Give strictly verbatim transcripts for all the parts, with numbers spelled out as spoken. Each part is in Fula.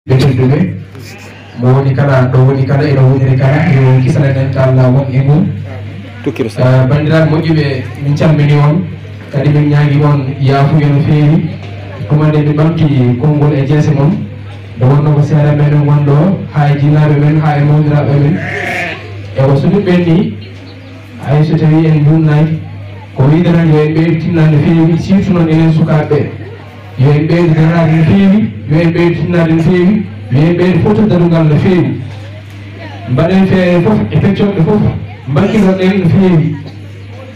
Ɓe tedduɓe, mo woni kala, ɗo woni kala, ina woniri kala, yo kisananen ka Allah won e mum. Tukkiro sa. Eh, banndiraaɓe moƴƴuɓe, min calmini on, kadi min ñaagi on yaafuya no feewi. Tuma nde min ɓamti konngol e jeese mon, nde wonno ko seeɗa men won ɗo, haa e jinnaaɓe men, haa e mawniraaɓe men. E o so ɗum ɓenni, hay so tawi en njuumnaaki, ko wiide tan yo en ɓeydu tinnaade no feewi, surtout noon enen sukaaɓe ɓe. Yo en ɓeydu daraade no feewi, yo en ɓeydu tinnaade no feewi, yo en ɓeydu fotde darungal no feewi. Mbaɗen feere fof e peccooɗe fof, mballitoɗen no feewi.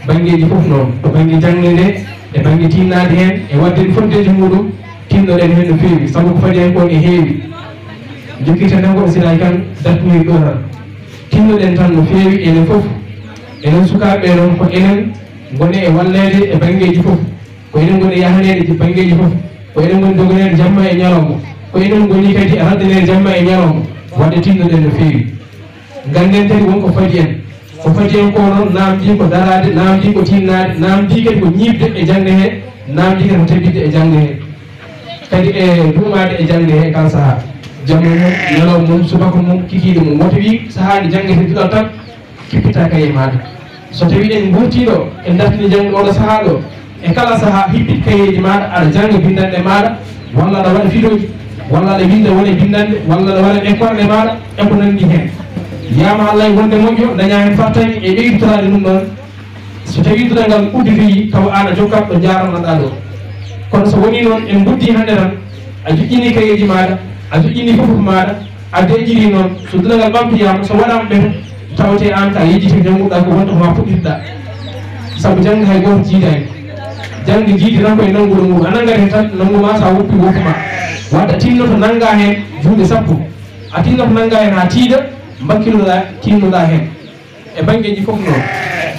Banngeeji fof noon, to bannge jaŋde nde, e bannge tinnaade heen, e waɗde fotdeeji muɗum, tinnoɗen heen no feewi, sabu ko fadi heen ko ne heewi. Jokkirten tan ko o siraay kan dartinir ɗo tan. Tinnoɗen tan no feewi enen fof. Enen sukaaɓe ɓe noon ko enen ngoni e walleede e banngeeji fof. Ko enen ngoni e yahaneede e banngeeji fof. Ko enen ngoni doganeede jamma e ñalawma. Ko enen ngoni kadi e raddaneede jamma e ñalawma. Waɗde tinnoɗen no feewi. Ngannden kadi won ko fadi en. Ko fadi en ko noon naamndii ko daraade, naamndii ko tinnaade, naamndii kadi ko ñiiɓde e jaŋde hee, naamndii kadi ko tabitde e jaŋde hee. Kadi e duumaade e jaŋde hee kala sahaa. Jamma mum, ñalawma mum, subaka mum, kikiiɗe mum. Woto wii sahaa nde jaŋngetee duɗal tan, kippita kaye maaɗa. So tawii en nguurtii ɗo, en dartini jaŋde oɗo sahaa ɗo, e kala sahaa hippit kayeeji maaɗa, aɗa jannga binndanɗe maaɗa, walla aɗa waɗa fidooji, walla aɗa winnda wone binndanɗe, walla aɗa waɗa e korɗe maaɗa, e ko nanndi heen. Yaama Allah e wonde moƴƴo, dañaa heen fartaŋŋe e ɓeydutoraade ɗum ɗoon. So tawii duɗal ngal udditoyi, tawa aan a jokkat ɗo njaaranoɗaa ɗo. Kono so wonii noon en nguddii hannde tan, a joƴƴinii kayeeji maaɗa, a joƴƴinii fof maaɗa, a deƴƴirii noon, so duɗal ngal ɓamtoyaama, so waɗaama ɓete, tawatee aan ka yejjiti jannguɗaa ko wonta ko maa puɗɗirɗaa. Sabu jaŋde hay gooto jiidaani. Jaŋde jiidi tan ko e nanngude mum. A nanngat heen tan, nanngu maa so a woppii woppu maa. Wadde a tinnoto nanngaa heen juuɗe sappo. A tinnoto nanngaa heen haa tiiɗa, mbakkinoɗaa, tinnoɗaa heen. E banngeeji fof noon,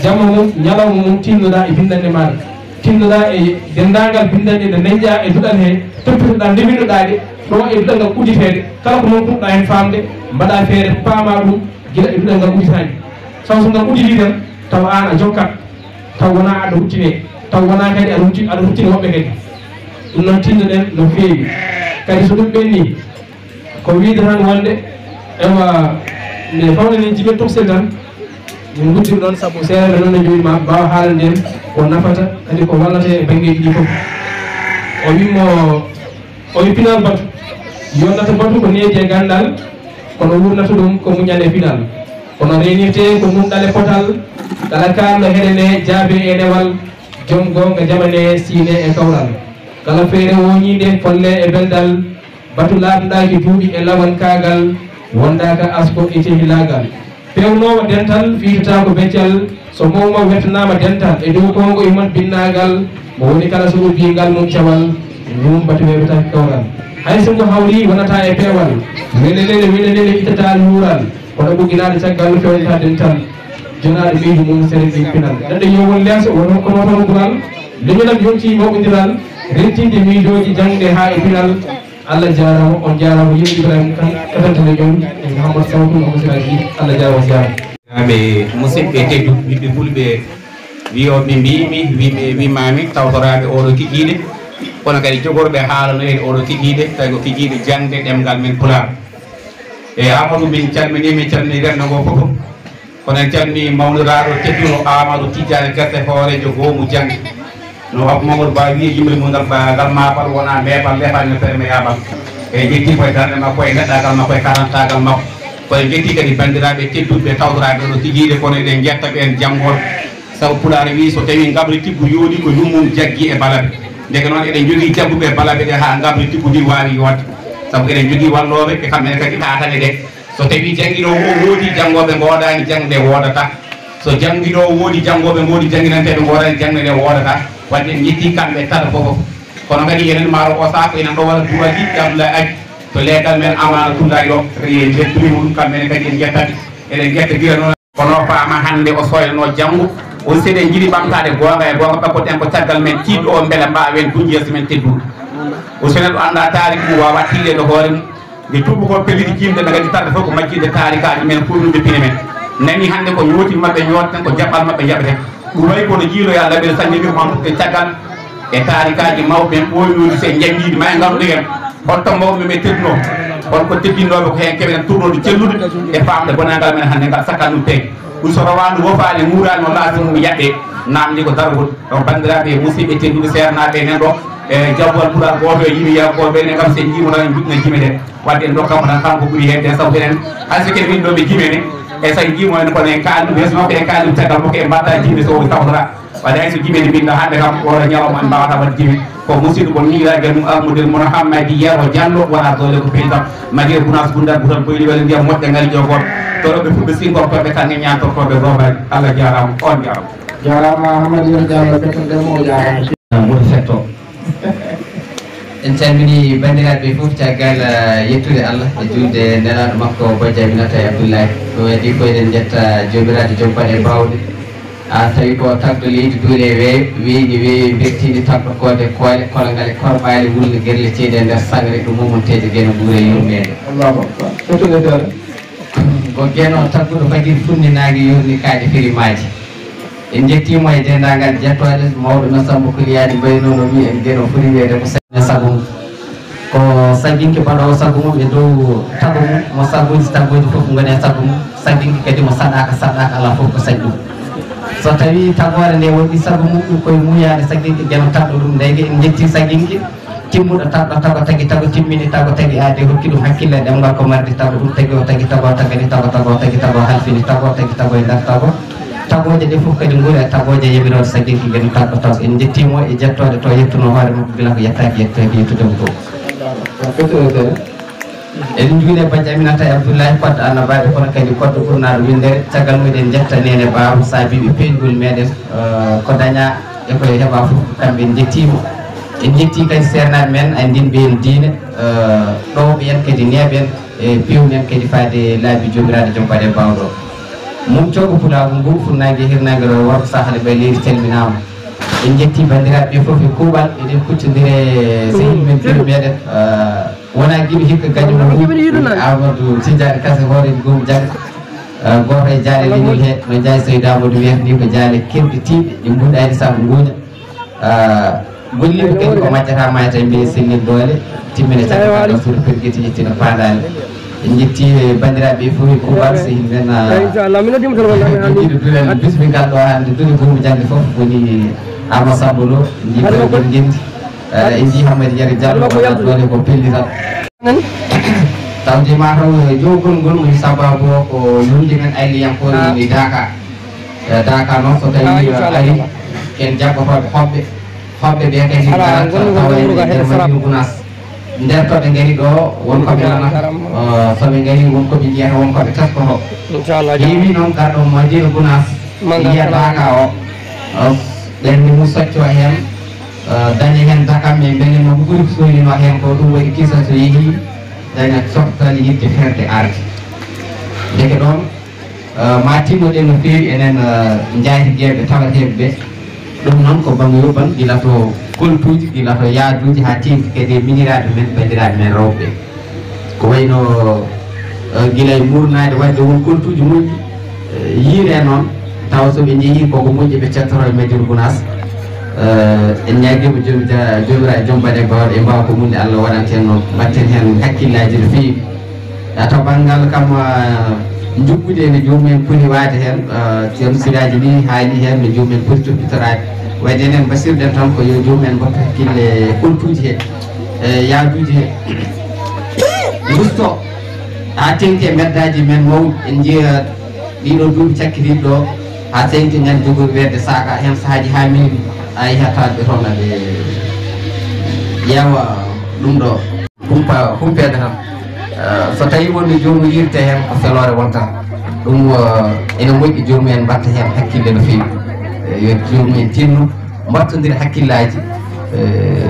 jamma mum, ñalawma mum, tinnoɗaa e binndanɗe maaɗa, tinnoɗaa e denndaangal binndanɗe ɗe ndeñƴaa e duɗal hee, toppitoɗaa, ndeminoɗaa ɗe ɗo e duɗal ngal udditeede, kala ko noon puɗɗaa heen faamde, mbaɗaa feere paamaa ɗum gila e duɗal ngal udditaani. Taw so ngal udditii tan, taw aan a jokkat, taw wonaa aɗa ruttinee, taw wonaa kadi aɗa rutti-, aɗa ruttini woɓɓe kadi. Ɗum noon tinnoɗen no feewi. Kadi so ɗum ɓennii, ko wiide tan wonde, ewa, nde fawde nen jimen tokosel tan, min guddiri ɗon sabu seeɗa men noon no jowi ma mbaawa haalande en ko nafata, kadi ko wallata e banngeeji ɗi fof. O wimmo, o wi pinal batu, yonnata batu ko needi e ganndal, kono wurnata ɗum ko muñal e pinal. Kono reenirte ko nunɗal e potal, kala kaalɗo heɗene jaabe e newal, joom goonga jamane siine e kawral. Kala feere wooñiinde folle e beldal, batu laaɓndaaki duuɓi e lawankaagal, wondaaka asko e cehilaagal. Peewnoowo dental fiitataako beccal, so mawma wettanaama dental e dow koongo e mon binnaagal, mo woni kala so ubbii ngal mum cewal, ɗum batu weeɓataake kawral. Hay so ngu hawrii wonataa e peewal, welelele welelele ittataa luural, kono ɓugginaade caggal feewnata dental. Jonaaɗo ɓeydu mum seren ɗin pinal. Neɗɗo yo won leeso, won hokkono tan dural, leñolam yontii mawɓondiral, rentinde miijooji jaŋde haa e pinal. Allah jaaraama, on jaaraama, yimɓe Ibrahima Kan, katante leñol, e Mouhammad Sawtu, Mouhammad Siraji, Allah jaaraama, on jaaraama. Ɓe musidɓe tedduɓe, ɓiɓɓe fulɓe, wiyooɓe mbiimi, wiɓe wimaami, tawtoraaɓe oɗo kikiiɗe, kono kadi jogorɓe haala no en oɗo kikiiɗe, tawi ko kikiiɗe jaŋde ɗemngal men Pulaar. E Amadou, min calminii, min calminii renndo ngoo fof. Kono en calminii mawniraaɗo tedduɗo Amadou Tidiane Kerte, hooreejo goomu jaŋde. No Abou Mamadou Ba wiyi, yimre mum ngal ba-, ngal maapal wonaa meepal, leepal no permeable. E jetti koye darnde makko, e neɗɗaagal makko, e karantaagal makko. Ko en njetti kadi banndiraaɓe tedduɓe tawtoraaɓe ɗo kikiiɗe, kono eɗen njetta ɓeen janngooɓe. Sabu Pulaar wiyi, so tawii ngabri tiggu yooɗi, ko yummum jaggi e balabe. Ndeke noon, eɗen njogii jagguɓe balabe ɓe haa ngabri tiggu ndi waawi yooɗde. Sabu eɗen njogii wallooɓe, ɓe kamɓe ne kadi kaatane ɗe. So tawii jannginoowo o woodii, janngooɓe ngoodaani, jaŋde woodataa. So jannginoowo woodii, janngooɓe ngoodii, jannginanteeɓe ngoodaani, jaŋde nde woodataa. Wadde en njettii kamɓe tata fof. Kono kadi enen Maaro o saha ko enen ɗo walla duwaji, ɗamla aji. To leegal men Amaana Tullaay ɗo, en njettiima ɗum, kamɓe ne kadi en njettaɓe. Eɗen njetta gila noon. Kono faama hannde o soynanoo janngo. On, si eɗen njiɗi ɓamtaade goonga e goonga, ɓakkoten ko caggal men tiiɗɗo o, mbele mbaawen duñde yeeso men teddude. O, so neɗɗo anndaa taariki mum, waawaa tiiɗeede hoore mum. Nde tuubakooɓe pelliti jiimde, ɓe ngaddi tarde fof ko majjinde taarikaaji men, kulnude pine men. Nani hannde ko ñootin maɓɓe ñootaten, ko jaɓɓal maɓɓe njaɓeten. Ɗum wayi kono jiiloyaa label sañde min ko hampude caggal e taarikaaji mawɓe ɓen, ɓooynuuji, so en njanngiiɗi ma en ngardude heen. Holto mawɓe men teddunoo? Holko teddinooɓe ko heen keɓen tournooɓe cellude e faamde bonanngal men hannde ngal, sakkan ɗum peeje? Ɗum so rowaandu wofaani, nguuraani, o laasi mum yaɗde, naamndi ko daragol. Donc, banndiraaɓe e musidɓe tedduɓe seernaaɓe e nan ɗo, e jawwal puɗal gooto e yimi yankooɓe ne kam, so en njiimo tan en njuɓɓina jime ɗe. Wadde en ndokkamo tan kanko ɓuri heewde, sabu enen hay so ken winndooɓe jime ne, e so en njiimo en kono en kaali ɗum, yeeso makko en kaali ɗum caggal makko en mbatta jime so o tawtora. Waɗi hay so jime ne mbinda hannde kam, oɗo ñalawma en mbawata waɗde jime. Ko musidɗo mo miñiragal mum Amadou Mouna Hammadi Yero Diallo, wona doole ko peydam. Madir Gunaas Gundal Butal Boyli walla ndiyam moƴƴa ngal jogoon. Toroɓe fulɓe sinkortoɓe kanŋe ñantortoɓe robaji. Allah jarama, on jarama. Jarama Amadou Yero Diallo, Betel Demo, o jarama. Woni setto. En calmini banndiraaɓe fof, caggal, eh, yettude Allah e juulde nelaaɗo makko Bojji Aminata e Abdullahi. Ɗum waɗi ko eɗen njetta Joomiraaɗo joom baɗe baawɗe. A tawi ko tagɗo leydi duule e weeyo, weeyi ni weeyo, bertiindi tagɗo koode koole, kolongal e korɓaali, wulde gerle ceeɗi e nder sangre, ɗum mum teejo geno ɓuure yurmeende. Allahu Akbar. Hettude dere. Ko geno tagguɗo fajiri funni naange yurni kaaƴe firi maaji. En njettiimo e denndaangal jettooɗe mawɗo no Samba Kuliyaani mbaynoo no mbiyen geno foti wiyeede ko Samba sago mum. Ko sagginke baɗoowo sago mum e dow tago mum, mo saggooji taggooji fof ngoni e sago mum. Sagginke kadi mo saɗaaka, saɗaaka alaa fof ko saɗi ɗum. So tawii tagoore nde woni sago mum, ɗum koye muuyaade sagginke geno tagɗo ɗum ndeyge, en njettii sagginke. Timmuɗo tagɗo tago tagi tago, timmini tago tagi aadi, hokki ɗum hakkille e ɗemngal ko mardi tago, ɗum tagi o tagi tago, tagani tago, tago tagi tago, halfini tago, tagi tago e nder tago. Tagooje ɗe fof kadi nguura e tagooje yamiroore sagginke geno tagɗo tago. En njettiimo e jettoode to yettuno hoore makko gila ko yettaaki yettaaki yettude mo to. En njuule Bajji Aminata e Abdullahi Koddo Annabaaɓe, kono kadi Koddo ɓurnaaɗo winndere. Caggal mum eɗen njetta Neene Baabu saabiiɓe peeñgol meɗen, eh, ko dañaa e ko heɓa fof, kamɓe en njettiima. En njettii kadi seernaaɓe men, anndinɓe en diine, eh, ɗowɓe en kadi neeɓe en, e peewni en kadi faade laabi Joomiraaɗo joom baɗe baawɗo. Mum coogo pulaagu ngu, funnaange e hirnaange, rewo worgo, sahale ɓay leydi calminaama. En njettii banndiraaɓe ɓe fof e kuuɓal, eɗen kuccondiri e sehil men, giɗo meɗen, eh, wonaa giɗo hikka gaño mo Amadou Tidiane Kase, hoore goomu janngo. Eh, gooto e jaale leñol he, no Njaay Seydou Amadou wiyata ni, ko jaale kerɗitiiɗe, ɗe mbuɗaani sabu nguuña. Ah, golliiɓe kadi ko majjata mayata e mbiye sellin doole, timmina caggal suudu pergiti, yettina paandaale. En njetti banndiraaɓe fof e kuuɓal, sehil men, ah, inchallah, min noddima tan wonde amin haalde. Jiɗo duɗal bismigal ɗo hannde, duɗe goomu jannde fof woni Ama Samba Lo, en njii Bari Gol Ngendi, eh, en njii Hammadi Yero Diallo, wona doole ko pellital. Tawde mataw jowgol ngol woni sababu o ko lundi men ayliyankore woni Daaka. Eh, Daaka noon so tawi ari, ken jaggotooɓe hoɓɓe, hoɓɓe ɓe kadi ngarata tawa en e nder Madina Gunaas. Nder to ɓe ngari ɗo, won ko ɓe lanata. Eh, so ɓe ngari, won ko ɓe njiyata, won ko ɓe teskoto. Heewi noon garɗo Madina Gunaas, yiya Daaka o, eh, ɓernde mum socco heen, eh, daña heen dakam, e mbele no ɓuri soynino heen ko ɗum waɗi kisa so yehi, daña coftali yiɗde ferde arde. Ndeke ɗoon, eh, ma tinnoɗen no feewi enen, eh, njayrigeeɓe tawateeɓe ɓe. Ɗum noon ko bannge yobban, gila to koltuuji, gila to yaaduuji, haa teeŋti kadi e miñiraaɓe men, banndiraaɓe men rewɓe. Ko wayno, eh, gila e muurnaade waɗde won koltuuji moƴƴi, eh, yiire noon, tawa so ɓe njehii koko moƴƴi ɓe cettoro e Madina Gunaas. Eh, en ñaagiima joom ja-, joomiraaɗo joom baɗe baawɗe e mbaawa ko mun Allah waɗanta en noon, mbaɗten heen hakkillaaji no feewi. A to banngal kam, ah, njuggude ene joomum en poti waade heen, ah, ceerno siraaji ni haali heen no joomum en poti toppitoraade. Waɗde enen mbasirɗen tan ko yo joomum en mbattu hakkille e koltuuji he, e yaaduuji he. Ngusto haa teŋti e mbeddaaji men mawɗi. En njiya ɗiɗo duuɓi cakkitiiɗi ɗo, haa teŋti ngan jogori weerde saaka heen sahaaji haa minuit. A yi'ataa ɓe toon aɓe ƴeewa ɗum ɗo. Humpa, humpeede tan. Eh, so tawii wonde joomum yirte heen, ko feloore wonta. Ɗum, eh, ene moƴƴi joomum en mbatta heen hakkille no feewi. Eh, yo joomum en tinno, mbattondira hakkillaaji. Eh,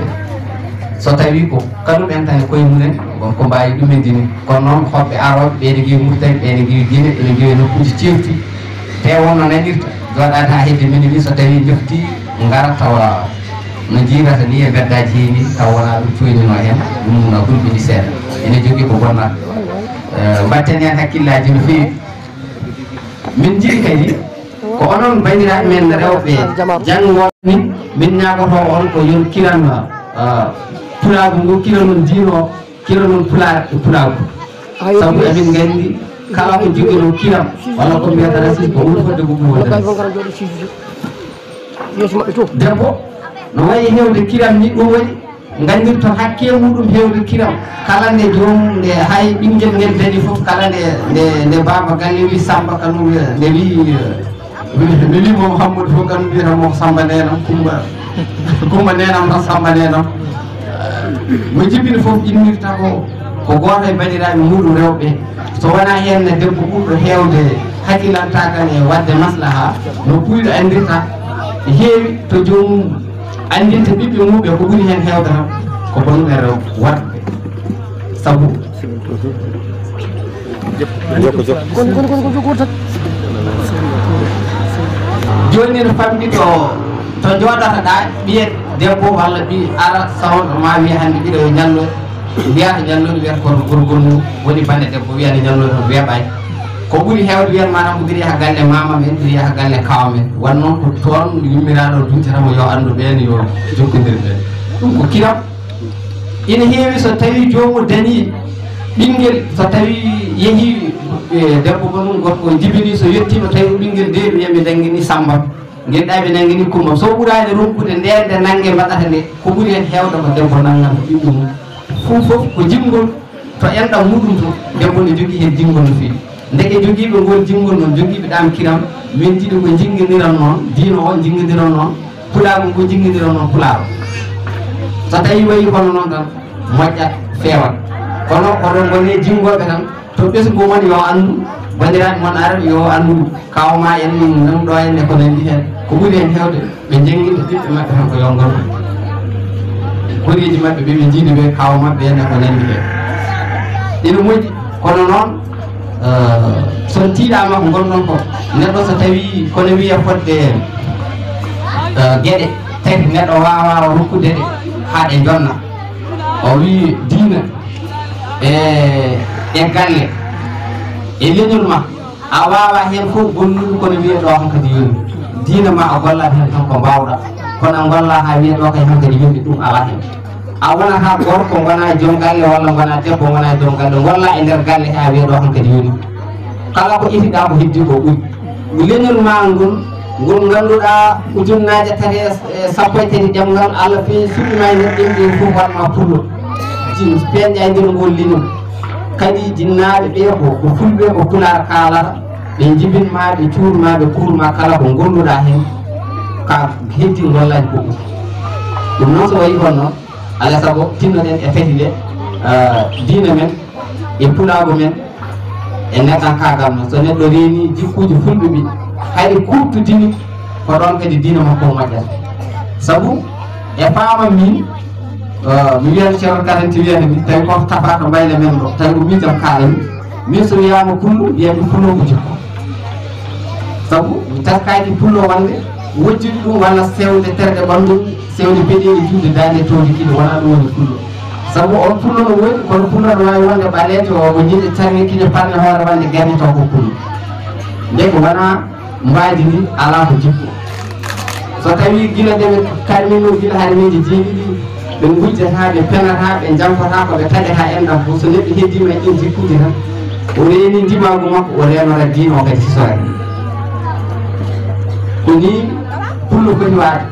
so tawii ko kaɗumen tan e koye mumen, won ko mbaawi ɗumindini. Kono noon, hoɓɓe arooɓe, ɓe ene ngiwi Mauritanie, ɓe ene ngiwi Guinée, ɓe ene ngiwi e nokkuuji ceerti. Te wonno nanirta, jooɗaade haa hedde minuit, so tawii njoftii, ngara tawa no njiirata ni e mbeddaaji hee ni, tawa wonaa ɗum cuynino heen, ɗum no hulɓini seeɗa. Ene jogii ko bonnata. Eh, mbatten heen hakkillaaji no feewi. Min njiɗi kadi ko onon banndiraaɓe men rewɓe, janngooɓe min, min ñaagotoo on ko yo on kiran, eh, pulaagu ngu, kiran on diine o. Kiro noon pulaar e pulaagu. Sabu emin nganndi kala ko joginoo kiram walla ko mbiyata rasis ko ɓuri fodde ko ɓuri wonde. Debbo no wayi heewde kiram ni, ɗum waɗi nganndirto hakke muɗum heewde kiram. Kala nde joom nde hay ɓinngel ngel dañi fof, kala nde nde nde baaba galle wi Samba kanum nde wi mi wi mo Mouhamadou fof kam mbiyata mo Samba nenam Kumba Kumba nenam tan Samba nenam. Mo jibini fof innirta ko ko gooto e bandiraaɓe muɗum rewɓe. So wonaa heen ne debbo ɓurɗo heewde hakkilantaagal e waɗde maslaha no puyɗo anndirta, heewi to joomum anndinta ɓiɓɓe muɓe ko ɓuri heen heewde tan ko bonuɓe rew waɗɓe. Sabu jokko jokko. Kon kon kon ko goto. Jooni no famɗi to to jooɗata ɗa, ɓiye debbo walla ɓi ara sawon ma wiya hannde ɓiɗo yo ñallo, mbiyata ñallo wiyata kono gorgol mum woni bane debbo wiyani ñallo to weeɓay. Ko ɓuri heewde wiyat maanaam ko mbiɗa yaha galle mama men, mbiɗa yaha galle kawa men. Wan noon ko toon yummiraaɗo duntata mo yo anndu ɓeen yo jokkondir ɓeen. Ɗum ko kiram. Ina heewi so tawi joomu dañi ɓinngel, so tawi yehi e debbo gonum gorko o jibini, so yettiima tawi o ɓinngel de wiya mi nangini Samba, ngenɗaa mi nangini Kumba. So ɓuraani ronkude nde nde nannge mbaɗata nde, ko ɓuri heen heewde ko debbo nannganta ɓiɓɓe mum. Fuu fof ko jinngol to enɗam muɗum to, debbo ne jogii heen jinngol no feewi. Ndeke jogiiɓe ngol jinngol noon, jogiiɓe ɗam kiram, min jiɗi ko njinnginiran noon, diino o njinnginiran noon, pulaagu ngu njinnginiran noon pulaar o. So tawii wayi kono noon tan, moƴƴat, feewat. Kono oɗon ngoni e jinngooɓe tan, to ɓesngu mon yo anndu, banndiraaɓe mon ara yo anndu, kaaw ma en, nan ɗo en e ko nanndi heen. Ko ɓuri heen heewde, ɓe njannginta ɓiɓɓe maɓɓe tan ko yo ngol. Koreeji maɓɓe ɓe ɓe njiidi ɓe, kaaw maɓɓe en e ko nanndi heen. Ina moƴƴi, kono noon, eh, so on tiiɗaama ko ngonɗon ko, neɗɗo so tawii kono wiya fodde, eh, geɗe tati neɗɗo waawaa o rokkude ɗe haa ɗe njonna. O wii diina e, e galle e leñol ma. A waawaa heen fof bonnude kono wiyee ɗo hankadi yoni. Diina ma a gollat heen tan ko mbaawɗa. Kono a ngollaa haa wiyee ɗo kay hankadi yoni, ɗum alaa heen. A wonata gorko ngonaa joom galle walla ngonaa debbo ngonaa joom galle, ngollaa e nder galle haa wiyee ɗo hankadi yoni. Kala ko itiɗaa ko heddii ko ɓuri. Leñol ma ngol, ngol ngannduɗaa ujunnaaje tati e sappo e tati ɗemngal Allah feewi suɓi ma e nder ɗemɗe fof waɗ ma pullo. Jin peeñɗa e nder ngol leñol. Kadi jinnaaɓe ɓe ko, ko fulɓe, ko pulaar kaalata, ɓe njibin ma, ɓe cuur ma, ɓe kuur ma, kala ko ngolluɗaa heen, ka heddi ngollaani ko ɓuri. Ɗum noon so wayi kono noon, alaa sago tinnoɗen e fedde nde, eh, diina men, e pulaagu men, e neɗɗankaagal men. So neɗɗo reeni jikkuuji fulɓe ɓe, hay kuuɓtodini, ko ɗoon kadi diina makko o moƴƴata. Sabu e faama min, eh, mi wiyata Ceerno Katanti wiyata mi, tawi ko tafa to mbayla men ɗo, tawi ko miijam kaalami. Min so wiyaama pullo, wiyami pullo ko jikku. Sabu mi taskaaki pullo wonde wojjude ɗum walla sewde terɗe ɓanndu, sewde peɗeeli juuɗe daande towde kiɗo, wonaa ɗum woni pullo. Sabu on pullo no woodi, kono pullo no waawi wonde ɓaleejo o, ko ñiiƴe carne kiñe parne hoore wonde gayno taw ko pullo. Nde ko wonaa mbaadi ndi alaa ko jikku. So tawii gila nde ɓe karminoo gila harmiiji jeeɗiɗi, ɓe ngujjataa, ɓe penataa, ɓe njankotaa, ko ɓe taƴataa enɗam fof. So neɗɗo heddiima e ɗiin jikkuuji tan, o reeni ndimaagu makko, o reenora diina o kadi sisoraade. Ko nii pullo foti waade.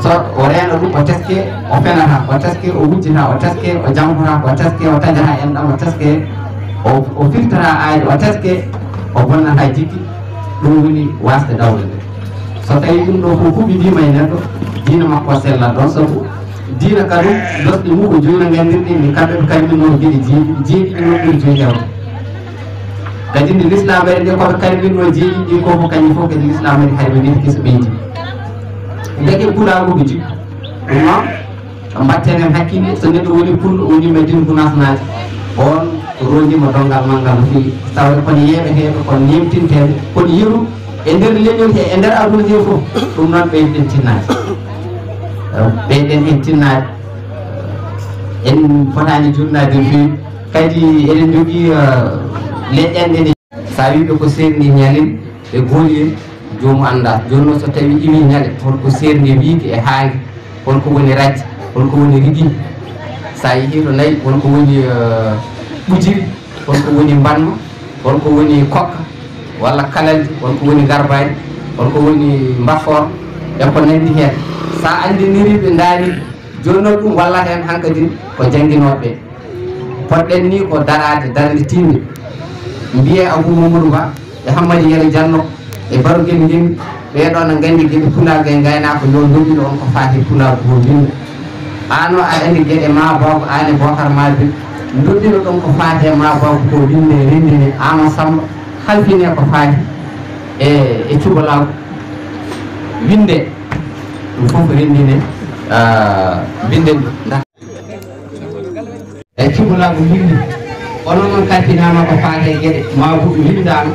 So o reena ɗum, o teske, o fenataa, o teske, o wujjataa, o teske, o jankotaa, o teske, o taƴataa enɗam, o teske, o, o firtataa aayde, o teske, o bonnataa jikki. Ɗum woni waasde dawde nde. So tawii ɗum ɗo fof huɓindiima e neɗɗo, diina makko o sellat ɗoon, sabu diina ka ɗum, losɗe mum ko joyi no nganndirɗen ni, kamɓe ɓe kalminoo geɗe jeeɗiɗi, jeeɗiɗi ɗum ɓuri joyi hewde. Kadi nde lislaam ari nde, ko ɓe kalminoo jeeɗiɗi ɗi ko fof, kañum fof kadi lislaam ari hari ɓe ndetki so ɓeydi. Ndeke pulaagu ko jikku. Ɗum noon, mbatten heen hakkille, so neɗɗo woni pullo, woni Madina Gunaas naati, on rondiima donngal manngal no feewi. Tawde kono yeeɓeteeɓe, kono neemtinteeɓe, kono yeru e nder leñol he, e nder aduna he fof, ɗum noon ɓeyden tinnaade. Ɓeyden heen tinnaade. En potaani juutnaade no feewi. Kadi eɗen njogii, eh, leƴƴannde nde. So a wii ɓe ko seerndi ñalel, ɓe gooli en, joomum anndaa. Jooni noon, so tawii iwii ñale, holko seerndi wiiki e haangi, holko woni rajji, holko woni rigi? So a yehii to nayi, won ko woni, eh, ɓujiri, won ko woni mbanma, won ko woni kokka, walla kalaldi, won ko woni garbaari, won ko woni mbaffoor, e ko nanndi heen. So a anndinirii ɓe, ndaari, jooni noon ɗum wallata en hankadi ko jannginooɓe ɓe. Poɗɗen ni ko daraade darnde tiiɗnde, mbiyee Abou Mamadou Ba, e Hammadi Yero Diallo, e Baro Guel Ngel, ɓee ɗoo na nganndi geɗe pulaagu e ngaynaaka, yo ndoɓɓiɗo on ko faati pulaagu ko winnda. Aan o aɗa anndi geɗe Maa Baabu Aane Bookar Maabil, ndoɓɓiɗo ɗon ko faati e Maa Baabu ko winnde renndine, Aama Samba, halfine ko faati e, e cubalaagu, winnde, ɗum fof renndine, ah, mbinden ɗum. E cubalaagu mbinndi, onon noon kalfinaama ko faati e geɗe, maa buɗɗu winndaama,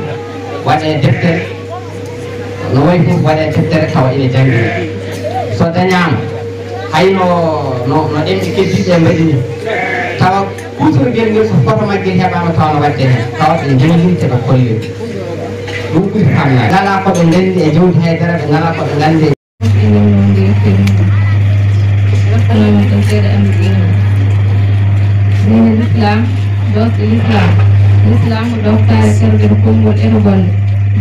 waɗee deftere, no wayi fof waɗee deftere tawa ina janngee. So dañaama, hay no, no, no ɗemɗe keddiiɗe mbaɗi ni, tawa kuutorgel ngel so foto maggel heɓaama tawa no waɗde heen, tawa ɓe njanngirte ɓe kollirte. Ɗum ɓuri famnaade. Ngalaa ko ɓe nganndi e jawdi haydara, ɓe ngalaa ko ɓe nganndi e Diine l'islam, doosɗe l'islam. L'islam ko dooftaare tergel konngol e to golle.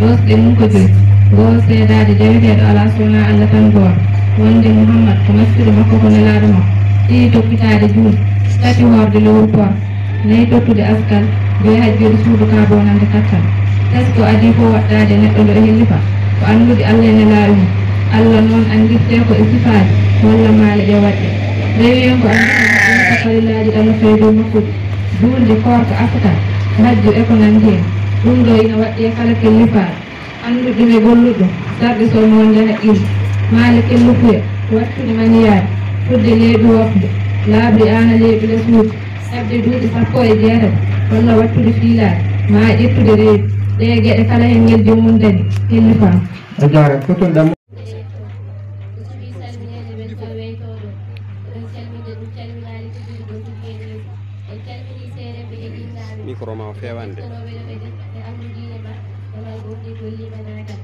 Doosɗe mum ko joyi. Ngoo seedaade jaweteeɗo alaa so wonaa Allah tan gooto. Wonde Muhammad ko maccuɗo makko ko nelaaɗo makko. Ɗiɗi toppitaade juulde. Tati hoorde lewru koor. Nayi tottude askal, joyi hajjoyde suudu ka bonande kattan. Tesko adii fof waɗɗaade e neɗɗo nde o hellifa, ko anndude Allah e nelaaɓe mum. Allah noon anndirtee ko e sifaaji walla maale ɗe waɗɗe. Rewi en ko anndude ɗum ko farillaaji Allah fawi dow makko ɗi, juulde, koorka, asaka, hajju e ko nanndi heen. Ɗum ɗo ina waɗɗi e kala kellifaaɗo. Annduɗo e golluɗo, sarɗi so wonde haqqille, maale kellufuya, wattude maniyaaji, fudde leeɓi wofde, laaɓri aana leeɓi le suudu, heɓde duuɓi sappo e jeetati, walla wattude fiilaaji, maa ƴettude reedu. Ɗee geɗe kala heen ngel joom mum dañi, hellifaama. A jaaraama. Fof toon ɗam. Micro ma o feewani de. Tonooɓe ɗo ɓe defte ɓe anndu diine ma, demal gomɗingol liimanaagal.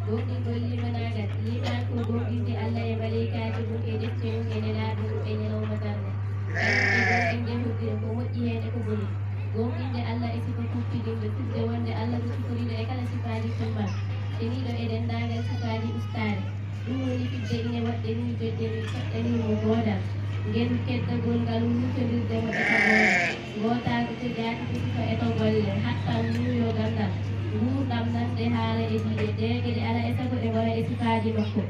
Gomɗingol liimanaagal, liimaan ko gomɗinde Allah e maleykaaji mum e defte mum e nelaaɓe mum e ñalawma darnga. Gomɗinde hoddira ko moƴƴi heen e ko boni. Gomɗinde Allah e sifa kuuɓtidinɗo, fidde wonde Allah ko siforiiɗo e kala sifaaji timmal, ceniiɗo e denndaangal sifaaji ustaare. Ɗum woni fidde ine waɗɗe ni, joƴƴe ni, coɗɗe ni mo goodal. Ngel keddagol ngal wurtondirde mo e tagoore. Ngootaagu to jaati to sifa e to golle, hattan muuyo ganndal. Nguurndam nande haala e diine, deege ɗe alaa e sago ɗe ngona e sifaaji makko.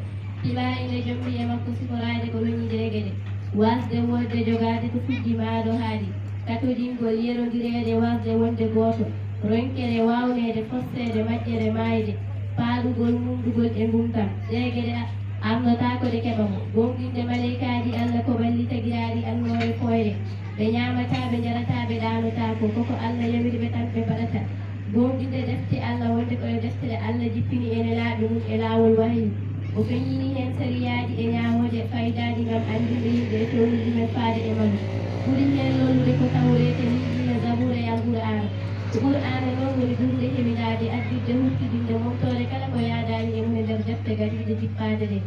Pila ine jommi e makko siforaade ko roñi deege ɗe. Waasde woodde jogaade ko fuddi maa ɗo haaɗi. Katojingol yerondireede waasde wonde gooto, ronkere waawneede, forseede, majjere, maayde, paaɗugol, mumɗugol e ngumdam, ɗee geɗe a-, arnotaako ɗe keɓa mo. Gooŋɗinde maleykaaji Alla ko ɓalli tagiraaɗi annoore fooyre, ɓe ñaamataa, ɓe njarataa, ɓe ɗaanotaako, ko ko Alla yamiri ɓe tan ɓe mbaɗata. Gooŋɗinde defte Alla wonde ko ɗe deftere Alla jippini e nelaaɓe mum e laawol wahyu. O feññini heen sariyaaji e ñaamooje faydaaɗi ngam anndinde yimɓe e feewnude ɗumen faade e malu. Ɓuri heen lollude ko Tawreeta, Linjiila, Zabuura e Alqur'aana. Ko Qur'aana noon woni ɓurde heminaade, additde, huuftidinde, momtoore kala ko yaadaani e mum e nder defte gariiɗe jippaade ɗe.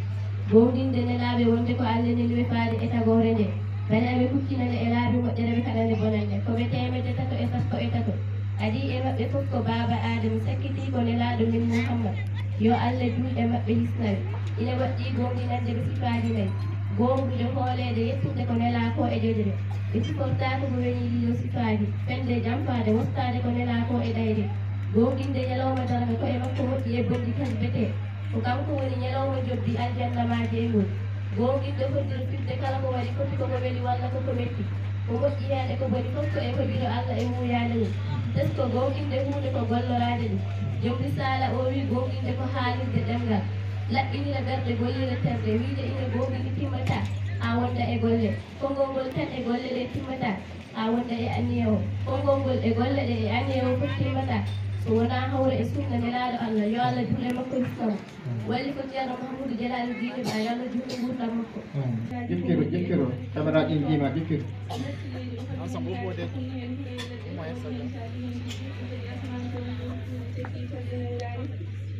Gooŋɗinde nelaaɓe wonde ko Alla neli ɓe faade e tagoore nde. Mbele aɓe kuccina nde e laabi moƴƴere, ɓe kaɗa nde bonannde. Ko ɓe teemedde tato e sappo e tato. Adii e maɓɓe fof ko baaba Aadama, sakkitii ko nelaaɗo men Muhammad, yo Alla juul e maɓɓe hisna ɓe. Ina waɗɗii gooŋɗinande ɓe sifaaji nayi. Gooŋɗude, hooleede, yettinde ko nelaa koo e joƴre. Ɓe sifortaako ko woni ɗiɗo sifaaji, fende, jamfaade, wostaade ko nelaa koo e ɗayde. Gooŋɗinde ñalawma darnga, ko e makko moƴƴi e bonɗi tasbetee. Ko kanko woni ñalawma njoɓdi aljanna maa jeygol. Gooŋɗinde hoddiro fidde kala ko waɗi foti, ko ko weli walla ko ko metti. Ko moƴƴi heen e ko boni fof ko e hoddiro Alla e muuyaade mum. Tesko gooŋɗinde huunde ko golloraade ɗum. Joom risaala o wiyi gooŋɗinde ko haalirde ɗemngal, laɓɓinira ɓerɗe, gollira terɗe. Wiyde ina gooŋɗini timmataa haa wonda e golle. Konngol ngol tan e golle ɗe timmataa haa wonda e anniya o. Konngol ngol e golle ɗe e anniya o fof timmataa so wonaa hawra e sunna nelaaɗo Alla, yo Alla juul e makko hisna mo. Walli ko Ceerno Mahamuudu Jalaalu Diine Ba, yo Alla juutnu nguurndam makko. Jilkiro, jilkiro, caméra ɗin jiima, jilkiro.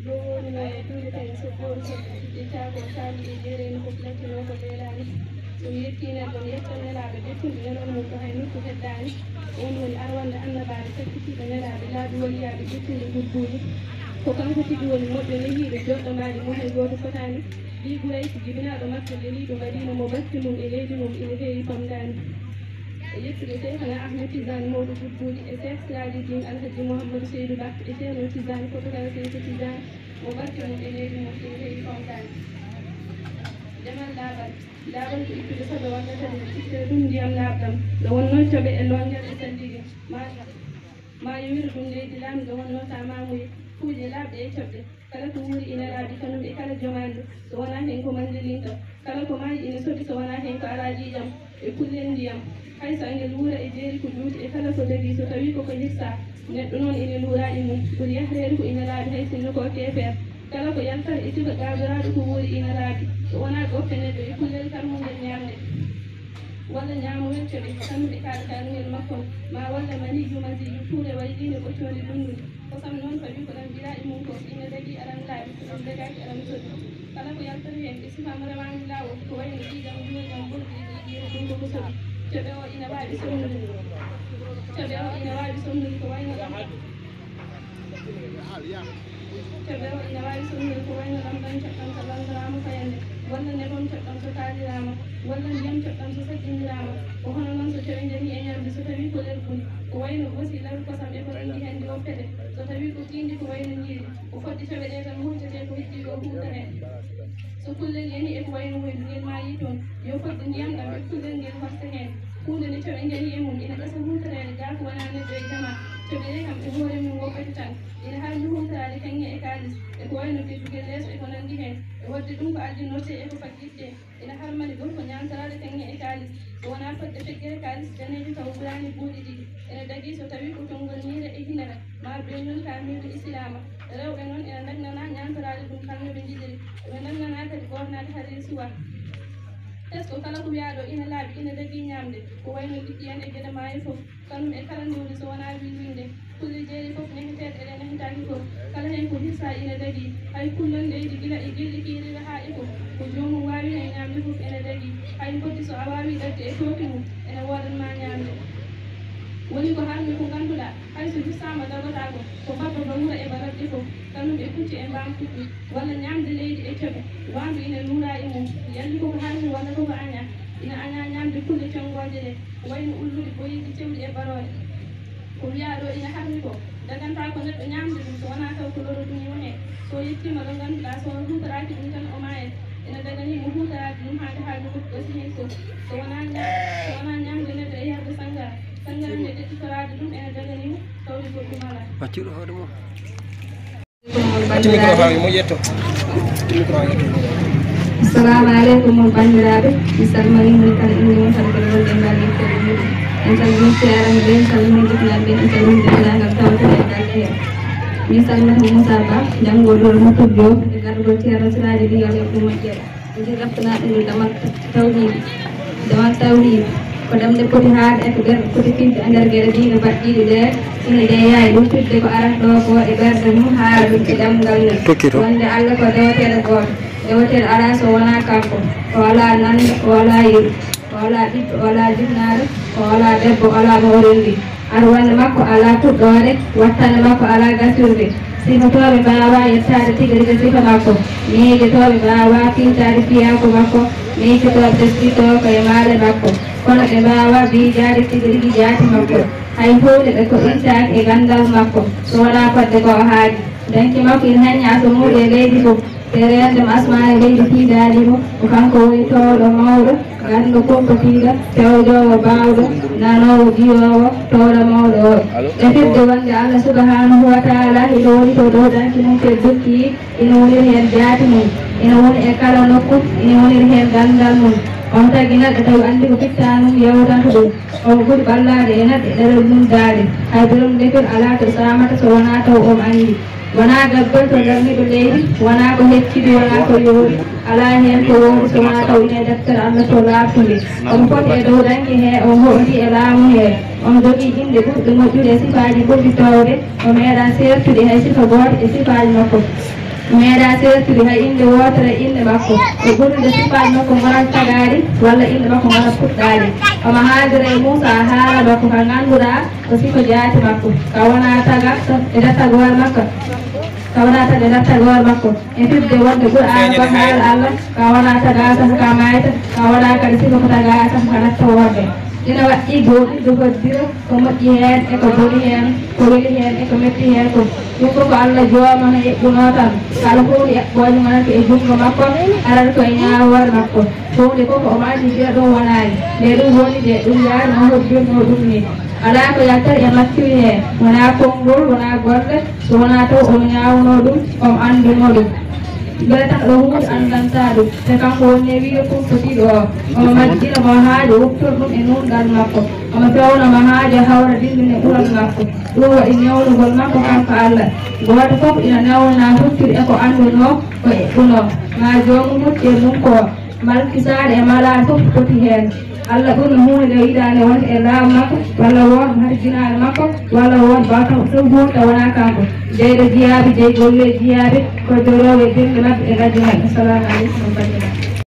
Ɗo woni no e duuɓi tan so gooto fof ɗiɗi taako saalii e jeereeni fof nattinoo ko leelaani. Ɗum yetti neɗɗo, mi yettan Nelaaɓe ɓe tun ɓe nelanoo ko hay nokku heddaani. Oon woni arwannde annabaaɓe sakkitiiɓe Nelaaɓe laabi waliyaaɓe ƴettuɓe ngudduuli. Ko kanko tigi woni moƴƴo nehiiɗo jooɗɗo mbaadi mo hay gooto fotaani. Ɓii Guraysi jibinaaɗo Makka leliiɗo Madiina mo barke mum e leydi mum ina heewi famdaani. E yettude Seykhana Ahmed Tijaan mawɗo gudduuli e Seek Siraaju Diin Alhaji Muhammadu Seydu Bah e Ceerno Tijaan fotokala Seyku Tijaan mo barke mum e leydi mum ina heewi famdaani. Demal laaɓal. Laaɓal ko ittude soɓe walla kadi no ittee ɗum ndiyam laaɓɗam, nde wonnoo coɓe e loongel e salligi, ma, ma yowir ɗum leydi laamɗo wonnoo ta maamuye, kuuje laaɓɗe e coɓɗe. Kala ko wuuri ina laaɓi kanum e kala jomaande, so wonaa heen ko manndilinka. Kala ko maayi ina soɓi so wonaa heen ko alaa ƴiiƴam e kullel ndiyam. Hay so angel wuura e jeeri ko juuti e kala ko dagii so tawii ko ko hirsaa, neɗɗo noon ina luuraa e mum, ɓuri yahreede ko ina laaɓi hay sinno ko keefeer. Kala ko yaltata e sifa gaasoraaɗo ko wuuri ina laaɓi, so wonaa gofte neɗɗo e kullel karmungel ñaamde, walla ñaamowel coɓe, kanum e kaaɗa kaarungel makko, ma walla maniiju masiiju tuure wayliinde ɓoccoonde dunndunde. Kosam noon, tawi ko ɗam ɓiraa e mum ko ina dagii aɗam laaɓi, so ɗam dagaaki aɗam soɓi. Kala ko yaltata heen e sifaam rewaani laawol, ko wayno ƴiiƴam, njuurjam, ɓurdi e ƴiiƴiire, ɗum ko ko soɓi. Coɓe o ina waawi somnude, coɓe o ina waawi somnude ko wayno ɗam. Coɓe o ina waawi somnude ko wayno lamɗam coɓɗam so landoraama fayannde, walla nebam coɓɗam so kaaliraama, walla ndiyam coɓɗam so sajjindiraama. Ko hono noon so coɓe njanii e ñamde, so tawii ko lerɓundi, ko wayno goosi, laru, kosam e ko nanndi heen, ndiwo pete. So tawii ko kiindi, ko wayno njiiri, ko fodde coɓe ɗee tan huutetee, ko heddii ɗoo huutoree. So kullel yanii e ko wayno hoydu, ngel maayii toon, yo fodde ndiyam ɗam e kullel ngel horsa heen. Huunde nde coɓe njanii e mum ina gasa huutoreede, gaa ko wonaa neɗɗo e jamaa. Coɓe ɗee kam e hoore mum woppete tan. Ina harmi huutoraade kaŋŋe e kaalis, e ko wayno geddugel leeso e ko nanndi heen. E waɗde ɗum ko addinnortee e ko faggittee. Ina harmani gorko ñaantoraade kaŋŋe e kaalis, so wonaa fodde feggere kaalis daneejo taw ɓuraani buuɗi ɗiɗi. Ina dagii so tawii ko tonngol ñiire e hinere, maa beñol kaamirɗo Islaama. Rewɓe noon ina ndagnanaa ñaantoraade ɗum kala no ɓe njiɗiri. Ɓe ndagnanaa kadi ɓoornaade hariiri suwaa. Tesko kala ko wiyaaɗo ina laaɓi, ina dagii ñaamde, ko wayno liɗɗi en e geɗe maayo fof. Kanum e kala ndewdi so wonaa wilwilnde. Kulle jeeɗi fof neheteeɗe ɗe nehetaaki ko kala heen ko hirsaa ina dagii. Hay kullon leydi gila e gilɗi kiiriri haa e ko, ko joomum waawi heen ñaamde fof ina dagii. Hay mbotti so a waawii ɗaɗde e tooke mum, ene woodan ma ñaamde. Woni ko harmi ko ngannduɗaa, hay so hirsaama dagotaako, ko babba ba wuro e ba ladde fof, kanum e pucci e mbaam kuɓɓi, walla ñaamde leydi e coɓe, waandu ina luuraa e mum. Yalli koko harmi walla koko añaa, ina añaa ñaamde kulle conngooje ɗe, wayno ulluɗe, boyiiɗe, cewɗe e barooɗe. Ko wiyaa ɗo ina harmi ko, dagantaa ko neɗɗo ñaamde ɗum, so wonaa taw ko loro duñi o heen. So yettiima ɗo ngannduɗaa, so huutoraaki ɗum tan, o maayat. Ina daganii mo huutoraade ɗum haa nde haaɗi fof gasi heen fof. So wonaa ña-, so wonaa ñaamde neɗɗo e yarde sanngara, sanngara nde ƴettitoraade ɗum ene daganii mo tawde goɗɗum alaa. Waccuɗo hoore mum. Accu micro fami mo ƴetto. Micro o ƴetto. Assalamu aleykum, on banndiraaɓe. Mi salmanii mon kala, innde mon kala, ko ɗon ɗen mbaɗi ko ɗum. En calminii seeraɓe ɓe, en calminii jiknaaɓe ɓe, en calminii denndaangal tawɓe e galle he. Min salmata Moussa Ba, janngo ɗo Moussa Diop, e gargol Ceerno Siraaji Diallo e ko moƴƴere. Ndi raftanaa ɗum e damal tawhiid. Damal tawhiid ko ɗemɗe poti haalde e ko ɓerɗe poti fiɓde e nder geɗe diine baɗɗiiɗe ɗe ina jeyaa e ɗum fiɓde ko arata ɗo ko e ɓerɗe mum, haala ɗum e ɗemngal men. Tokkito. Wonde Allah ko deweteeɗo gooto. Deweteeɗo alaa so wonaa kanko. O alaa nanndo, o alaa yeru, o alaa ɓiɗɗo, o alaa jibnaare, o alaa debbo, o alaa mo o renndi. Arwannde makko alaa fuɗɗoode, wattande makko alaa gasirde. Sifotooɓe mbaawaa yettaade tigi rigi sifa makko. Miijotooɓe mbaawaa fiiltaade fiyaaku makko. Miijotooɓe teskitoo ko e maale makko. Kono ɓe mbaawaa miijaade tigi rigi jaati makko. Hay huunde ɓe ko ittaaki e ganndal makko, so wonaa fodde ko o haaji. Danki makko ina haññi asamuuji e leydi fof. Te reende mo asmaa e leydi tiidaani mo, ko kanko woni toowɗo mawɗo, ganndo kumpa tiiɗa, fewjoowo baawɗo, nanoowo ƴiwoowo, toowɗo mawɗo o. E firde wonde Allah subhanahu wa taala hino woni to dow danki mum teddukki, ina woniri heen jaati mum, ina woni e kala nokku, ina woniri heen ganndal mum. On tagi neɗɗo tawi anndi ko fittanum yewtanta ɗum. Omo ɓuri ɓallaade e neɗɗo ɗeɗol mum daade. Hay borom ngefel alaa to saamata so wonaa taw omo anndi. Wonaa gabbol to darniiɗo leydi, wonaa ko heccidi, wonaa ko yoori, alaa heen ko woori so wonaa taw ine e deftere Allah to laaɓtunde. Omo foti e dow danki he, omo hoɗi e laamu he. Omo jogii inɗe ɓurɗe moƴƴude e sifaaji ɓurɗi toowde, o meeɗaa seertude hay sifa gooto e sifaaji makko. Meeɗaa seertude hay innde wootere e inɗe makko, e ɓurnude sifaaji makko ngonata tagaaɗi, walla inɗe makko ngonata puɗɗaaɗi. Omo haaldira e Muusaa haala makko ka ngannduɗaa ko sifa jaati makko, ka wonaa taga e dartagol makko, ka wonaa taga e dartagol makko. E firde wonde Qur'aana ko haala Allah, ka wonaa taga sabu ka maayta, ka wonaa kadi sifa ko taga sabu ka natta wonde. Ina waɗɗii gooɗirde hoddira ko moƴƴi heen e ko boni heen, ko weli heen e ko metti heen ko. Ɗum fof ko Allah jooma no eɓɓunoo tan. Kala huunde eɓɓoonde wonata e junngo makko, arata ko e ñaawoore makko. Huunde fof ko o maaydi fiya ɗum wonaani. Nde ɗum woni nde, ɗum yaari no hoddunoo ɗum ni. Alaa ko yaltata e macculi heen, wonaa konngol, wonaa golle, so wonaa taw omo ñaawnoo ɗum, omo anndunoo ɗum. Mbele tax ɗo huunde anndantaa ɗum, te kanko woni newiiɗo kumpotiiɗo o. Omo majjina mo haa yo woptor ɗum e nuunɗal makko. Omo fewna mo haa yo hawra dilli e ɓural makko. Ɗum waɗi newnugol makko kanko Allah. Gooto fof ina newna hucciri e ko anndunoo, ko eɓɓunoo, maa joomu mucci e mum ko. Malkisaare e malaade fof poti heen. Allah ɓurno huunde nde yiɗaande wonde e laamu makko, walla wooda harjinaare makko, walla wooda baawtaw ɗum huunde wonaa kanko. Jeyɗo jiyaaɓe, jeygolleejo jiyaaɓe, ko dorooɓe bimɗe maɓɓe e gajjo maɓɓe. Assalamu aleykum wa rahmatullah.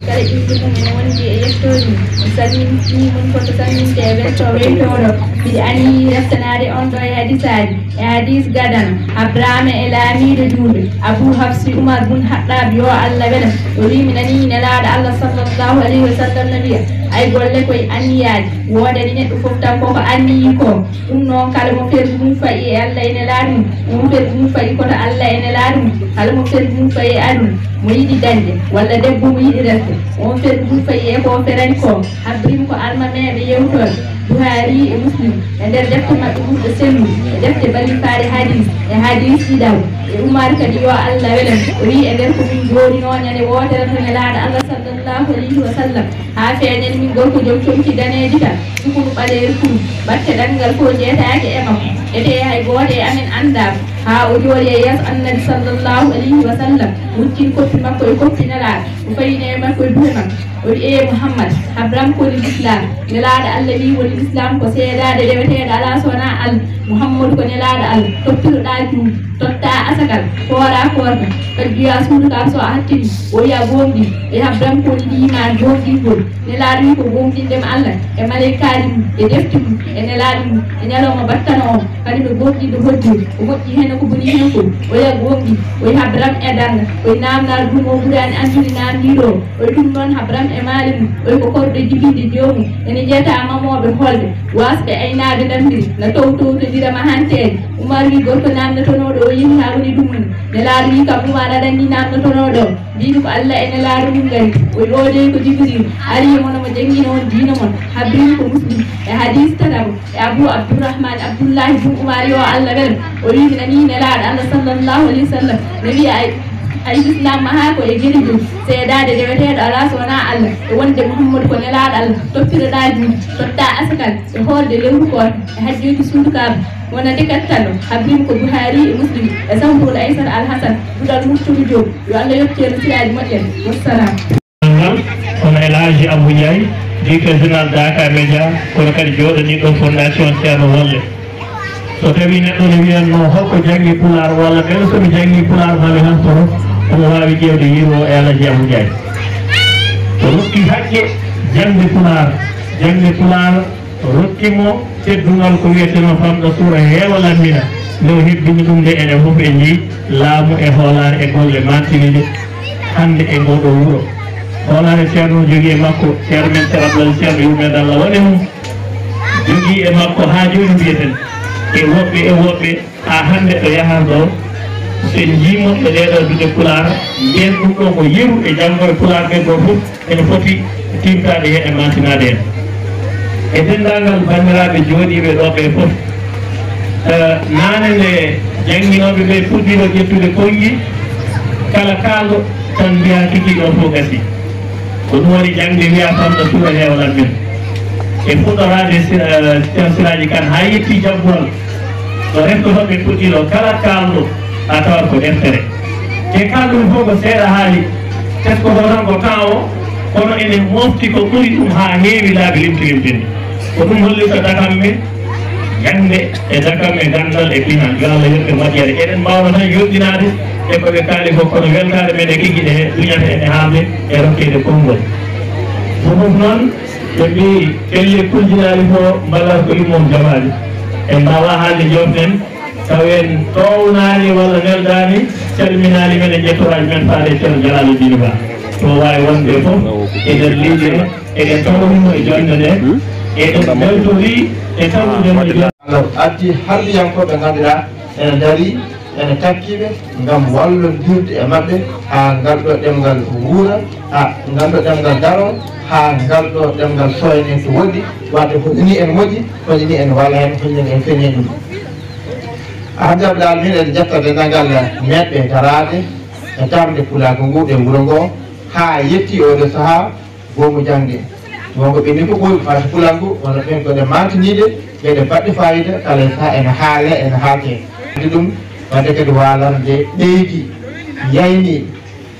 Kala ɓiɗɗo mum ene wondi e yettoode mum. Mi salmini fii mum foto salminte e welto weytooɗo. Mbiɗa aniyii raftanaade on ɗo e hadisaaji. E hadiis gadano, Abrahama e laamiiɗo juulɓe, Abu Hafsi Umar bun Haɗɗaab, yo Allah wela, o wii, mi nanii Nelaaɗo Allah sallallahu alayhi wa sallam no wiya, ay golle ko e anniyaaji, woodani neɗɗo fof tan ko ko anniyii ko. Ɗum noon, kala mo fergu mum fayi e Allah e Nelaaɗo mum, oon fergu mum fayi koto Allah e Nelaaɗo mum. Kala mo fergu mum fayi e aduna, mo yiɗi dañde, walla debbo mo yiɗi resde, oon fergu mum fayi e ko o ferani ko. Habri mi ko almameeɓe yewtooɓe, Buhaari e Muslim, e nder defte maɓɓe ɓurɗe sellude, e defte balifaare hadiis, e hadiis ɗiɗaɓo, e Umar kadi yo Allah welen, o wiyi, e nder ko min njooɗinoo ñande wootere to Nelaaɗo Allah sallallahu alayhi wa sallam, haa feeñani min gorko joom comci daneeji tan, sukunu ɓaleeri kuru, batte ɗanngal fof jeetaaki e makko, etee hay gooto e amen anndaama, haa o jooɗi e yeeso Annabi sallallahu alayhi wa sallam, wuccini koppi makko e koppi Nelaaɗo, o fayini e makko e duhe makko. O wi'i, ee Muhammad, habram ko woni lislaam? Nelaaɗo Allah wi'i, woni lislaam ko seedaade deweteeɗo alaa so wonaa Allah, Muhammadu ko nelaaɗo Allah, tottiroɗaa juulde, tottaa asakal, kooraa koorka, kadi juyaa suudu kaa so a hattini, o wi'a gooŋɗii, e habram ko woni liimaan gooŋɗingol? Nelaaɗo wi'i, ko gooŋɗinde mo Allah, e maleykaaji mum, e defte mum, e nelaaɗo mum, e ñalawma battano on, kadi no gooŋɗinde hoddii, ko moƴƴi heen e ko bonii heen fof, o wi'a gooŋɗii, o wi'a habram e darnga, o wi'a naamnaar ɗum o ɓuraani anndude naamndiiɗo o. Oy ɗum noon habram e maali mum, oy ko korɗo jibinde joomum, ene jeeta mamooɓe hoolde, waasɓe aynaaɓe ndammbiri, na towtowtondira mahanteeje. Umar wi gorko naamnatonooɗo o yehi haa woni ɗum woni. Nelaaɗo wi kam Umar aɗa anndi naamnatonooɗo o? Mbiimi ko Allah e Nelaaɗo mum nganndi. Oy oo dey ko Jibril, ari e mon omo janngina on diina mon. Habrin ko Muslim e hadiis tataɓo e Abu Abdurrahman Abdullahi bun Umar yo Allah wel, o wi mi nanii Nelaaɗo Allah sallallahu alayhi wa sallam ne wiya ay Ay Lislaam mahaa ko e geɗe joyi, seedaade deweteeɗo alaa so wonaa Allah, e wonde Muhammadu ko nelaaɗo Allah, tottiroɗaa juulde, tottaa asakal, e hoorde lewru koorka, e hajjoyde suudu Kaaba, wonande kattanɗo, habrin ko Buhaari e Muslim, e Sahrul Aysar Al Hasan, duɗal Murtuɗo Joob, yo Allah yoɓ ceerno siraaji moƴƴere. Wassalam. Ngal, kono El Hadji Abou Ndiaye, directeur général Dakar Média, kono kadi jooɗaniiɗo Fondation Ceerno Wolle. So tawii neɗɗo ne wiyatnoo, holko janngi Pulaar, walla mbele so mi janngii Pulaar, maa mi naftoroo, omo waawi ƴeewde yeru o e El Hadji Abou Ndiaye. O rokki haqqe jaŋde Pulaar, jaŋde Pulaar rokki mo teddungal ko wiyetenoo Famɗa Suura Heewa Lammina. Nde o hebbini ɗum nde, enen fof en njii laamu e hoolaare e golle maantiniiɗe hannde e ngoo ɗoo wuro. Hoolaare Ceerno jogii e makko, Ceerno men Ceerno Abdul Aziz Ceerno, yurmeende Allah won e mum. Jogii e makko haa jooni mbiyeten, e woɓɓe e woɓɓe, haa hannde ɗo yahaa ɗo, so en njii mo e ɗee ɗoo duɗe Pulaar, mbiyen ɗum ɗoo ko yeru e janngo e Pulaar ɓe ɗoo fof ene foti tiimtaade heen e maantinaade heen. E denndaangal banndiraaɓe jooɗiiɓe ɗoo ɓee fof, eh, naane nde jannginooɓe ɓee puɗɗiino ƴettude konngi, kala kaalɗo tan mbiyaa kiki ɗoo fof gasii. Ko ɗum woni jaŋde wiyaa Famɗa Suura Heewa Lammina. E fuɗɗoraade sira-, eh, Ceerno Siraaji Kan haa yetti jabbuwal, ɗo reftotooɓe puɗɗiino kala kaalɗo a tawat ko deftere. Te kaalɗo ɗum fof ko seeɗa haali, teskotoo tan ko temps o, kono ene mofti ko ɓuri ɗum haa heewi laabi limti limtinde. Ko ɗum holli so dakam men Jaŋde e dakam e ganndal e pinal, yo Allah yoɓ ɓe moƴƴere. Eɗen mbaawa tan yolɗinaade e ko ɓe kaali fof, kono weltaare men e kikiiɗe he duñata en e haalde e rokkeede konngol. Ɗum fof noon, ɓe mbii, pelle kuljinaaɗi fof mbaɗata ko yumma mum jaɓaani. En mbaawaa haalde joofnen, taw en toownaani walla neldaani calminaali men e njettoraaji men faade e Ceerno Jalaaludiin Ba. Ɗo waawi wonde fof e nder leydi he, eɗen tawrimo e jonnde nde, eɗen mbeltori e tawtude mo e jonnde. Alors, addi harmiyankooɓe ngannduɗaa ene ndarii, ene takkiiɓe ngam wallondirde e maɓɓe haa ngal ɗo ɗemngal wuura, haa ngal ɗo ɗemngal daroo, haa ngal ɗo ɗemngal sooynee to woɗɗi, waɗde hoɗi ni ene moƴƴi, hoɗi ni ene walla heen, hoɗi ni ene feññi ɗum. Alhamdulillahi rabbil aalamiin, eɗen njetta denndaangal meeɗɓe daraade e darnde pulaagu ngu e wuro ngo, haa yetti oo ɗoo sahaa. Goomu jaŋde. Wonko ɓe ni ko ɓuri fayde pulaagu, wano ɓen ko ɗe maantiniiɗe, geɗe baɗɗe fayida, kala e saha ene haale, ene haalte. Andi ɗum, wadde kadi waalarde ɓeydi, yayni,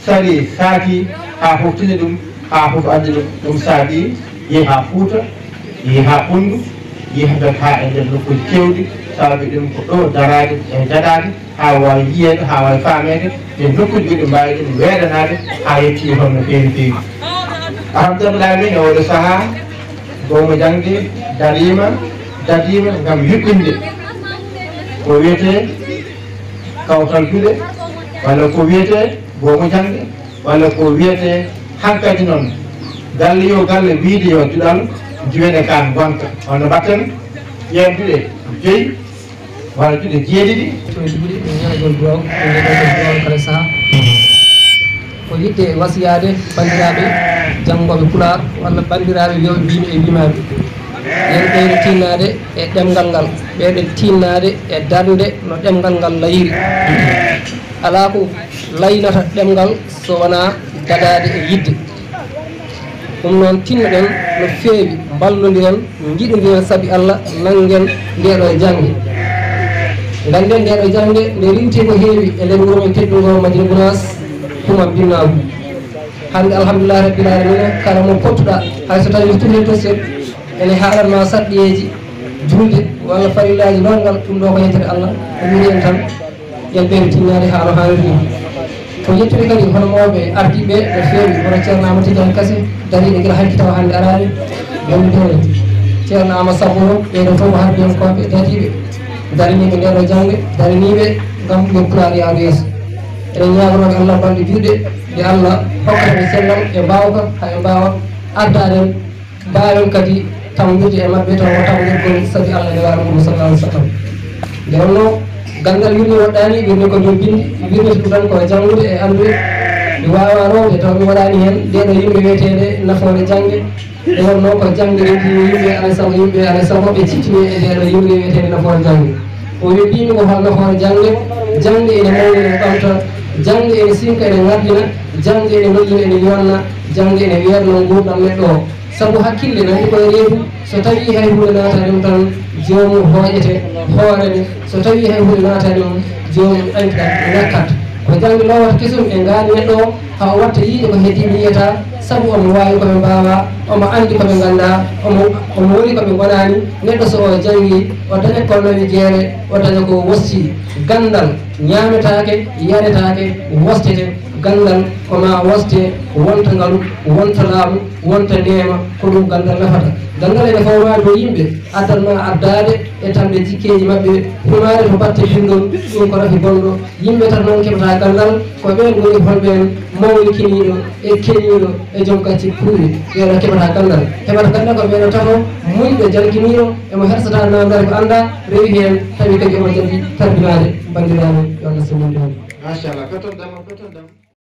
sari, saaki, haa fof tini ɗum, haa fof andi ɗum. Ɗum saabi, yehi haa Fuuta, yehi haa Ɓunndu, yehi haa e nder nokkuuji keewɗi, saabi ɗum ko ɗo daraade e dadaade, haa waawi yiyeede, haa waawi faameede, e nokkuuji goɗɗi mbaawi ɗum weeɗanaade, haa yetti e hono feewi feewi. Alhamdulillahi, min e oɗo sahaa, goomu jaŋde dariima, dadiima ngam yuɓɓinde ko wiyetee kawtal duɗe, walla ko wiyetee goomu jaŋde, walla ko wiyetee hankadi noon galle yo galle, wiyde yo duɗal juwene kaan ngonka. Hono mbaɗten ƴeen duɗe joyi, walla duɗe jeeɗiɗi. To e duɗe ɗe ñaagol duwaaw, ɗe ndeɗon ko duwaaw kala sahaa. Ko yiɗde wasiyaade banndiraaɓe janngooɓe Pulaar walla banndiraaɓe wiyooɓe mbiymi e mbiymaami. Yen ɓeydo tinnaade e ɗemngal ngal, ɓeydo tinnaade e darnde no ɗemngal ngal layiri. Alaa ko laynata ɗemngal so wonaa dagaade e yiɗde. Ɗum noon, tinnoɗen no feewi, mballondiren, njiɗondiren sabi Allah, nanngen ndeeɗo jaŋde. Ngannden ndeeɗo jaŋde nde riiwti ko heewi e nder wuro men teddungo Madina Gunaas, Kuma Binnaagu. Hannde, alhamdulillahi rabbil aalamiina, kala mo pottuɗaa, hay so tawii ko tufle toset, ene haalan ma sarɗiyeeji julde walla farillaaji longal, ɗum ɗo ko yettere Allah, ko wiɗen tan. Yen ɓeydo tinnaade haa no haaniri ni. Ko yettude kadi hono mawɓe ardiiɓe no feewi, hono Ceerno Amadou Tidiane Kase, dariiɗo gila hanki tawa hannde araani, wondude Ceerno Amadou Sabbo, ɓee ɗoo fof ko harbiyankooɓe dadiiɓe, daraniiɓe ndee ɗoo jaŋde, daraniiɓe ngam yo Pulaar yahru yeeso. Eɗen ñaagonoo Allah balɗe juutɗe, nde Allah hokkata ɓe cellal e mbaawka, haa ɓe mbaawa ardaade en. Mbaawen kadi tammbirde e maɓɓe taw ko tammbirgol sabi Allah e Nulaaɗo Muhammad sallallahu alaihi wasallam. Nde wonnoo ganndal wirnde woɗɗaani, wirnde ko dow binndi, wirnde ɗum tan ko janngude e anndude. Mi waawaa rowde taw mi waɗaani heen nde ɗo yimre wiyeteende nafoore jaŋde. Nde wonnoo ko jaŋde rewti yimɓe alaa sago, yimɓe alaa sago ɓe cittine e nde ɗo yimre wiyeteende nafoore jaŋde. O wi mbimi ko hol nafoore jaŋde? Jaŋde ene mawni, ene ɓamta, jaŋde ene sinka, ene ŋaddina, jaŋde ene lollina, ene yonna, jaŋde ene weerna nguurndam neɗɗo o. Sabu hakkille nani koye reedu, so tawii hay huunde naataani ɗum tan, joomum hooƴete, hoorete, so tawii hay huunde naataani ɗum, joomum ɗaŋkita, ŋakkat. Ko jaŋde lowata kesum e ngaandi neɗɗo o, haa o watta yiide ko heddii mi yiyata, sabu omo waawi ko ɓe mbaawaa, omo anndi ko ɓe nganndaa, omo, omo woni ko ɓe ngonaani. Neɗɗo so o janngii, o daña ko nawi jeere, o daña ko wostii. Ganndal ñaametaake, yaretaake, wostete. Ganndal ko maa woste, wonta ngalu, wonta laamu, wonta neema, ko ɗum ganndal nafata. Ganndal ene fawma dow yimɓe, addan ma ardaade e tamde jikkeeji maɓɓe, humaade to batte binndol, ɗum ko rafi bonɗo. Yimɓe tan noon keɓata ganndal, ko ɓeen ngoni holɓe en, mawnikiniiɗo e keniiɗo e joom gacce kuuɗe, ɓeeɗo keɓata ganndal. Heɓata ganndal ko ɓeeɗo tato, muñɗo, janginiiɗo, emo hersata naamndaare ko anndaa, rewi heen, tawi kadi omo jaɓi tarbinaade. Banndiraaɓe, yo Allah sellin en. Machallah, ko toon dam, ko toon dam.